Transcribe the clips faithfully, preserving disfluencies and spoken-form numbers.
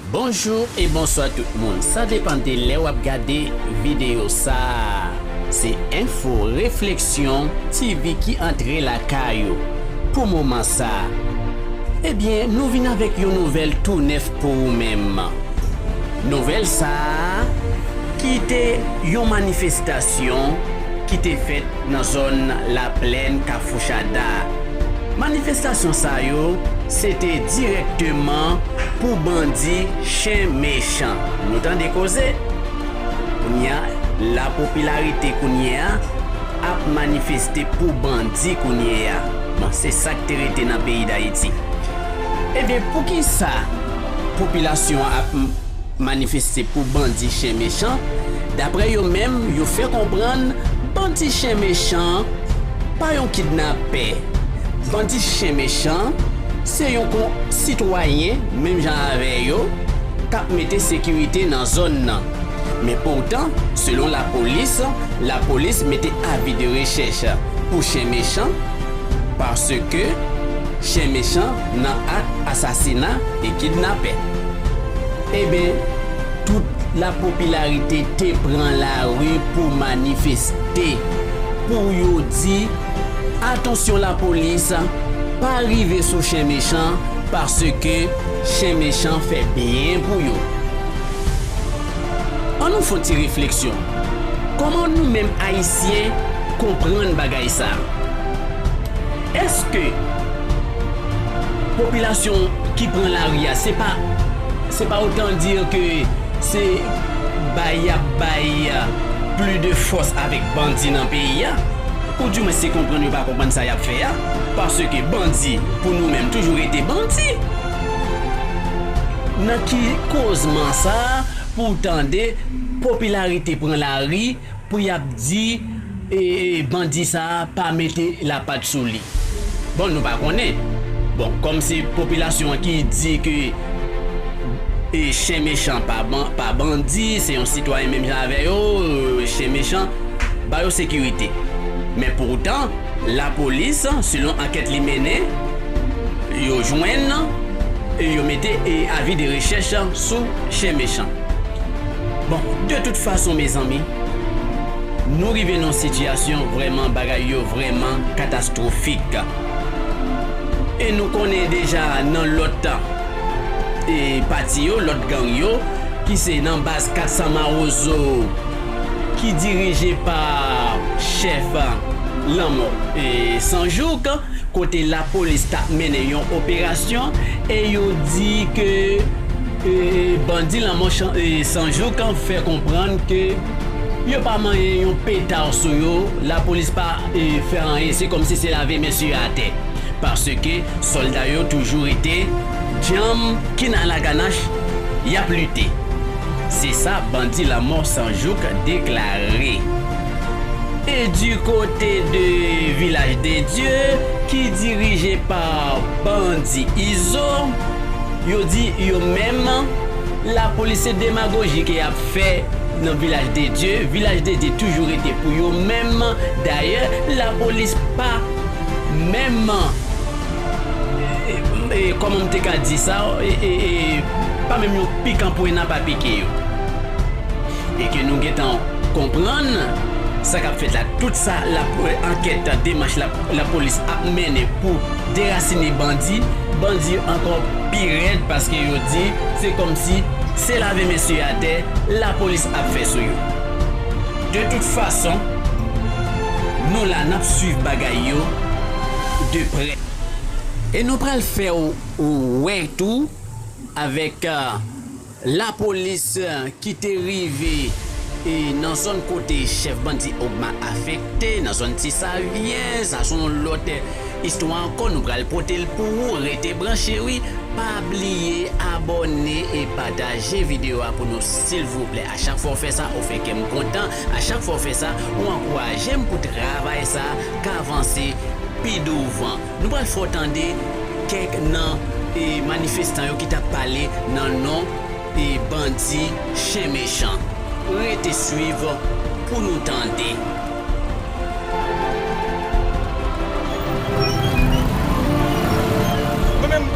Bonjou e bonswa tout moun. Sa depann de lè w ap gade videyo sa a. Se Enfo Refleksyon T V ki antre lakay ou pou moman sa a. Ebyen, nou vin avèk yon nouvèl tou nèf pou ou menm. Nouvèl sa a, ki te yon manifestasyon ki te fèt nan zòn Laplèn, Kafou Chada. Manifestasyon sa yo, se te dirèkteman pou bandi chen mechan. Nou tande koze? Kounye a, lapopilarite kounye a ap manifeste pou bandi kounye a. Bon, se sa k te rete nan peyi Dayiti. Ebyen, poukisa popilasyon an ap m-, manifeste pou bandi chen mechan? Daprè yo menm, yo fè konprann bandi chen mechan pa yon kidnapè. Bandi chen mechan se yon kon-, sitwayen, menm jan avè yo, k ap mete sekirite nan zòn nan. Men poutan, selon lapolis, lapolis mete avi de rechèch pou chen mechan, paske chen mechan nan ak asasina e kidnapè. Eben, tout lapopilarite te pran lari pou manifeste, pou yo di, "Atansyon lapolis, pa rive sou chen mechan, paske chen mechan fè byen pou yo." Ann nou fè yon ti refleksyon. Kòman nou menm Ayisyen konprann bagay sa a? Èske popilasyon ki pran lari a, se pa, se pa otan dir ke se bay y ap bay, euh, pli de fòs avèk bandi nan peyi a? Ou di mwen se konprann yo pa konprann sa y ap fè a? Paske bandi, pou nou menm, toujou rete bandi. Nan ki kozman sa a pou w tande popilarite pran lari pou y ap di, e, e, bandi sa a pa mete lapat sou li? Bon, nou pa konnen. Bon, kòm se popilasyon an ki di ke, e, chen mechan pa ban-, pa bandi, se yon sitwayen menm jan avè yo, e, chen mechan, ba yo sekirite. Men poutan, lapolis, selon ankèt li mennen, yo jwenn e yo mete, e, avi de rechèch sou chen mechan. Bon, de tout fason, mezanmi, nou rive nan yon sitiyasyon vrèman, bagay yo vrèman katastwofik. E nou konnen deja nan lòt, e, pati yo, lòt gang yo, ki se nan baz kat san Mawozo, ki dirije pa chèf Lanmò, e, Sanjouk, kote lapolis t ap mennen yon operasyon e yo di ke, e, bandi Lanmò Chan-, e, Sanjouk fè konprann ke yo pa manyen yon peta sou yo, lapolis pa, e, fè anyen, se kòmsi se lave men sou yo atè. Paske sòlda yo toujou rete djanm, kin a la ganach, y ap lite. Se sa bandi Lanmò Sanjouk deklare. E di kote de Vilaj de Dye, ki dirije pa bandi Izo, yo di yo menm, lapolis se demagoji ke y ap fè nan Vilaj de Dye. Vilaj de Dye toujou rete pou yo menm. Dayè, lapolis pa menm, e, e, kòman m te ka di sa, e, e, e, pa menm yon pikan pwen nan pa pike yo. E ke nou gentan konprann sa k ap fèt la, tout sa, la, ankèt, demach la, lapolis ap mennen pou derasinen bandi, bandi yo ankò pi rèd, paske yo di se kòmsi se lave men sou yo atè lapolis ap fè sou yo. De tout fason, nou la, n ap swiv bagay yo de prè. E nou pral fè w, w wè tou avèk, euh, lapolis, euh, ki te rive, e, nan zòn kote chèf bandi Ogma afekte, nan zòn Ti Savyen. Sa se yon lòt, e, istwa ankò, nou pral pote l pou ou. Rete branche, wi. Pa bliye abòne e pataje videyo a pou nou, silvouplè. A chak fwa w fè sa, ou fè kè m kontan. A chak fwa w fè sa, ou ankouraje m pou travay sa ka vanse pi douvan. Nou pral fè w tande kèk nan, e, manifestan yo ki t ap pale nan non, e, bandi chen mechan. Rete swiv pou nou tande. Nou menm,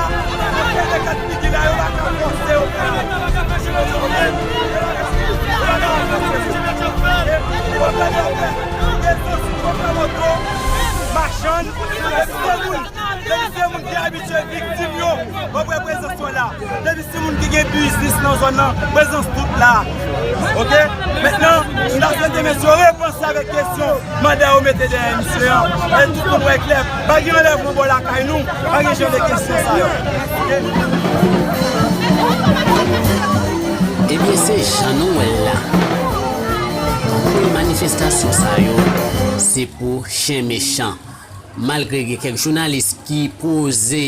la, yo fè de kat figi la, yo pa ka fòse yo fè anyen. Yo pa ka fòse yo fè anyen. Yo pa ka fòse yo fè anyen. Yo pa ka fòse yo fè anyen. Machann, se moun, se moun ki abitye viktim yo, w ap wè prezans yo la. Depi se moun ki gen biznis nan zòn nan, prezans tout la. Oke? Mentnan, m ta swete mesye yo repanse avèk kesyon manda yo mete dèyè misye an. E tout moun wè klè, pa gen anlèvman bò lakay nou, pa gen jan de kesyon sa yo. Oke? Ebyen, se jan nou wè l la. Tout manifestasyon sa yo, se pou chen mechan. Malgre gen kèk jounalis ki poze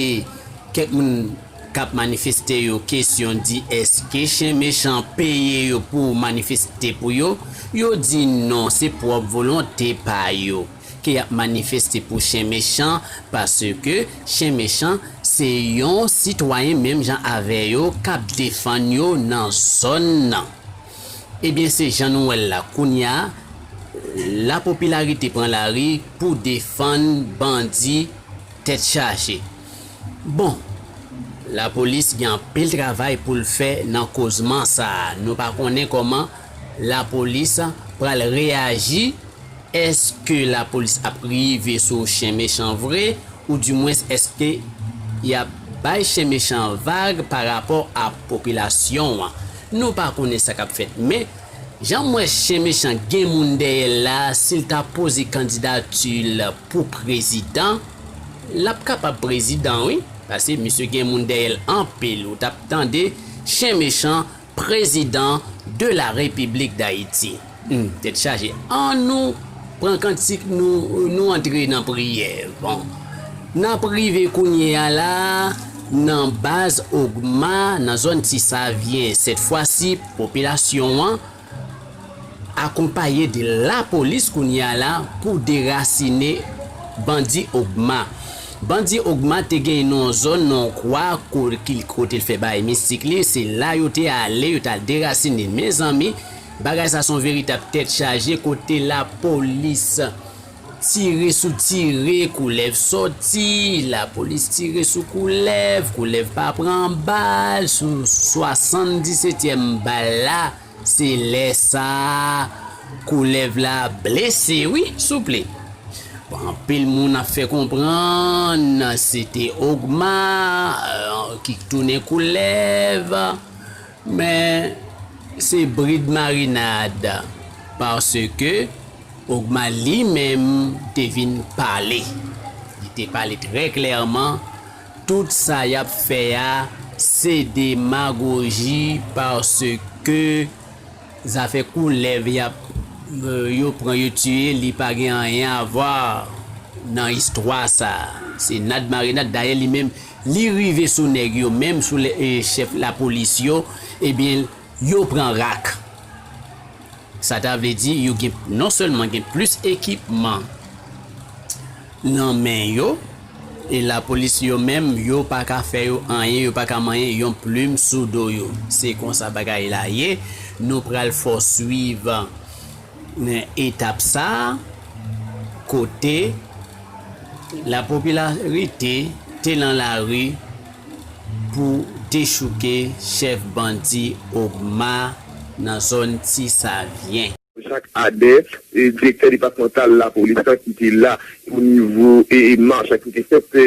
kèk moun k ap manifeste yo kesyon, di èske chen mechan peye yo pou manifeste pou yo, yo di non, se pwòp volonte pa yo ke y ap manifeste pou chen mechan, paske chen mechan se yon sitwayen menm jan avè yo k ap defann yo nan zòn nan. Ebyen, se jan nou wè l la kounye a, lapopilarite pran lari pou defann bandi tèt chaje. Bon, lapolis gen anpil travay pou l fè nan kozman sa a. Nou pa konnen kòman lapolis pral reyaji. Èske lapolis ap rive sou chen mechan vre? Oudimwens, èske y ap bay chen mechan vag pa rapò a popilasyon an? Nou pa konnen sa k ap fèt, men jan m wè chen mechan gen moun dèyè l la, si l ta poze kandidati l pou prezidan, l ap kapab prezidan, wi. Paske misye gen moun dèyè l anpil. Ou t ap tande chen mechan prezidan de la Repiblik Dayiti. Hmm, tèt chaje. Ann nou pran kantik nou, nou antre nan priyè. Bon. N ap rive kounye a la nan baz Ogma, nan zòn Ti Savyen. Sèt fwa si, popilasyon an akonpaye de lapolis kounye a la pou derasine bandi Ogma. Bandi Ogma te gen nan yon zòn nan yon kwa ko-, ki, kote l fè bagay mistik li, se la yo te ale, yo t al derasine l. Mezanmi, bagay sa se yon veritab tèt chaje kote lapolis tire sou tire, koulèv sòti, lapolis tire sou koulèv, koulèv pa pran bal, sou swasanndisetyèm bal la, se lè sa a, koulèv la blese wi, souple. Bon, anpil moun ap fè konprann se te Ogma, euh, ki tounen koulèv, men se brid marinad, paske Ogma li menm te vin pale. Li te pale trè klèman, tout sa y ap fè a, se demagoji, paske zafè koulèv y ap, euh, yo pran, yo tiye, li pa gen anyen a vwa nan istwa sa. Se nad marinad, dayè li menm, li rive sou nèg yo, menm sou lè, e, chèf lapolis yo, ebyen, yo pran rak. Sa ta vle di, yo gen, non sèlman gen plis ekipman nan men yo, e lapolis yo menm, yo pa ka fè yo anyen, yo pa ka manyen yon plim sou do yo. Se konsa bagay la ye. Nou pral fè w swiv, e, etap sa a, kote lapopilarite te nan lari pou dechouke chèf bandi Ogma nan zòn Ti Savyen. Jacques Ader, direktè depatmantal lapolis lan ki te la o nivo e mach ki te fèt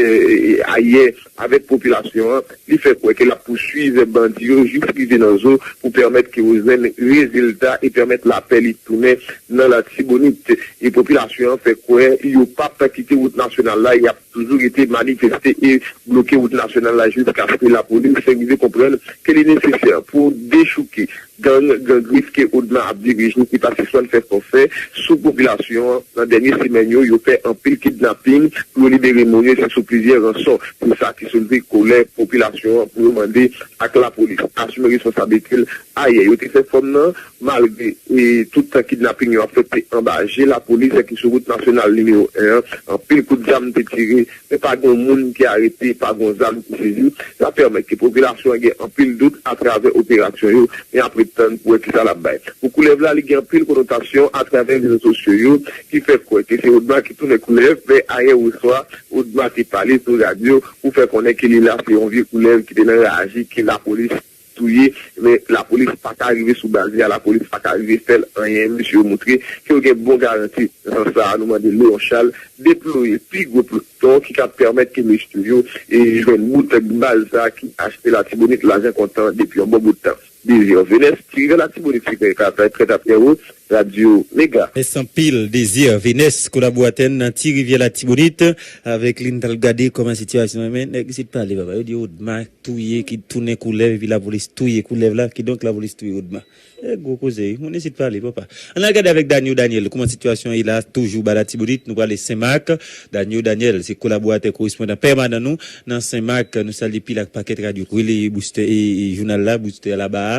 ayè avèk popilasyon an, li fè kwè ke l ap pouswiv bandi yo jis rive nan zo pou pèmèt ke yo jwenn rezilta e pèmèt lapè li tounen nan Latibonit. E popilasyon an fè kwè yo p ap kite wout nasyonal la, y ap toujou rete manifeste e bloke wout nasyonal la jiskaske lapolis rive konprann ke li nesesè pou dechouke gang, gang Grif ke ODMA ap dirije ki pase swan fè fòfè sou popilasyon an. Nan dènye semèn yo, yo fè anpil kidnaping pou yo libere moun yo, se sou plizyè ranson. Se sa ki soulve kolè popilasyon an pou yo mande ak lapolis asime responsablite l. Ayè, yo te fè fòm nan, malgre e, tout kidnaping yo ap fèt anba je lapolis ki sou wout nasyonal nimewo en an. Anpil kout zam te tire, men pa gen moun ki arete, pa gen zam ki sezi. Sa pèmèt ke popilasyon an gen anpil dout atravè operasyon yo, men ap ret tann pou wè kisa l ap bay. Pou koulèv la, li gen anpil konotasyon atravè rezo sosyo yo ki fè kwè ke se ODMA ki tounen koulèv, men ayè oswa, ODMA te pale sou radyo pou fè konnen ke li la se yon vye koulèv ki te nan raji ke lapolis touye, men lapolis pa ka rive sou baz li a, lapolis pa ka rive fè l anyen. Mesye yo montre ke yo gen bon garanti nan sans sa a. Nou mande Leon Charles deplwaye pi gwo ploton ki ka pèmèt ke mesye yo e jwenn bout baz sa a ki achte Latibonit lajan kontan depi yon bon bout tan. Désir Venès, Ti Rivyè Latibonit, Sekrè Katay, Trèt a Pyèwo, Radyo Mega. Mèsi anpil, Désir Venès, kolaboratè n nan Ti Rivyè Latibonit, avèk li n t al gade kòman sitiyasyon an, men nèg isit pale, papa, yo di ODMA touye, ki tounen koulèv, epi lapolis touye koulèv la, kidonk lapolis touye ODMA. E gwo koze wi, moun isit pale papa. Ann al gade avèk Danio Daniel kòman sitiyasyon an ye la, toujou ba Latibonit, nou prale Senmak. Danio Daniel se kolaboratè korespondan pèmanan nou nan Senmak. Nou salye pil ak pakèt radyo k releye boustè e jounal la, boustè laba a.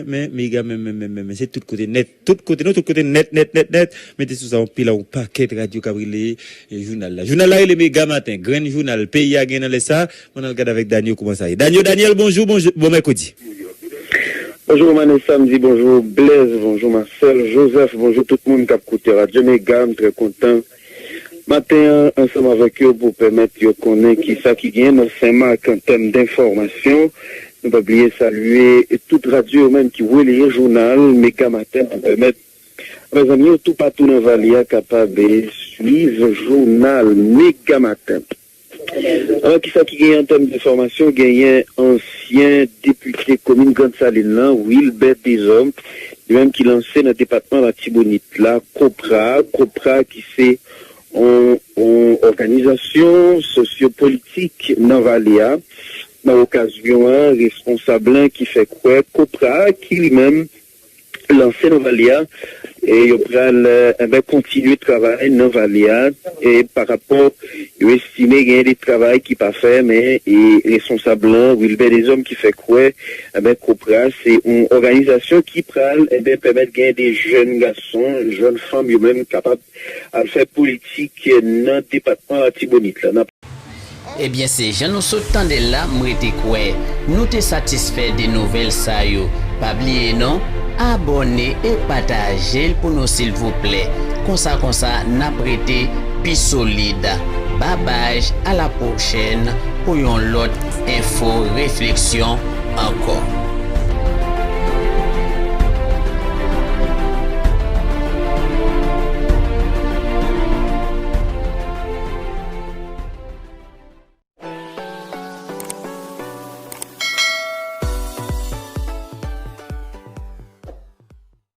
Men Mega menm menm menm menm se tout kote nèt, tout kote nou, tout kote nèt nèt nèt nèt. Mete sou sa yon pil ak yon pakèt radyo k ap releye jounal la. Jounal la rele Mega Maten, grenn jounal peyi a gen nan lè sa. Ann al gade avèk Danio kòman sa ye. Danio Daniel, bonjou, bonjou, bon mèkredi. Bonjou Romanes, sa m di bonjou Blaise, bonjou Marcel, Joseph, bonjou tout moun k ap koute Radyo Mega, m trè kontan maten an ansanm avèk yo pou pèmèt yo konnen kisa ki genyen nan Senmak an tèm denfòmasyon. Nou pa bliye salye tout radyo yo menm ki releye jounal Mega Maten pou pèmèt mezanmi yo toupatou nan vale a kapab swiv jounal Mega Maten. Alò, kisa ki genyen an tèm denfòmasyon? Genyen ansyen depite komin Grandsalin lan, Wilbert Deshommes, li menm ki lanse nan depatman Latibonit la, kopra, kopra ki se yon òganizasyon sosyopolitik nan vale a. Nan okazyon an, responsab lan ki fè kwè kopra ki li menm lanse nan vale a, e yo pral enben kontinye travay nan vale a. E pa rapò, yo estime genyen de travay ki pa fè, men e responsab lan, Wilbert Deshommes, ki fè kwè enben kopra se yon òganizasyon ki pral enben pèmèt genyen de jèn gason, jèn fanm yo menm kapab al fè politik nan depatman Latibonit la. Ebyen se jan nou sot tande l la, m rete kwè nou te satisfè de nouvèl sa yo. Pa bliye non, abòne e pataje l pou nou silvouplè. Konsa konsa n ap rete pi solid. Babay, a la pwochèn pou yon lòt enfo refleksyon ankò.